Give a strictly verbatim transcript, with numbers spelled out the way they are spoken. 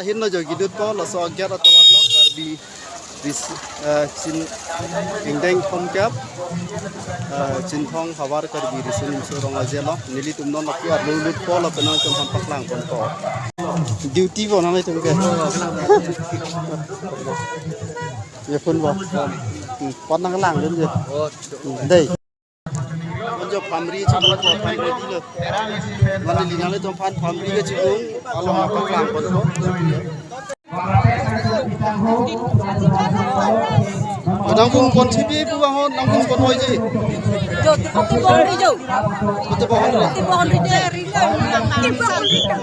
Ahin lo jo gidut po laso agyat atovar lo Karbi ris, eh, chin ingdeng thomkep, eh, Chinthong havar Karbi Riso Nimso Rong Aje lo. Nelitum non lapu arlo lut po lapen nangtumphan paklang ponpo. Duty po nanglitum ke. Ya phone po. Hmm, pon nanglang dun je. Hmm, dei. Konjo pamri chapon po, pamri dilo. Mane neli nanglitumphan pamri kechilung along paklang ponpo. Nangkung pon chibi pu ahon, nangkung pon hoiji. Jo, tiko tu bohong ri jo. Kote bohong ri. Tiko bohong ri jo. Tiko bohong ri jo.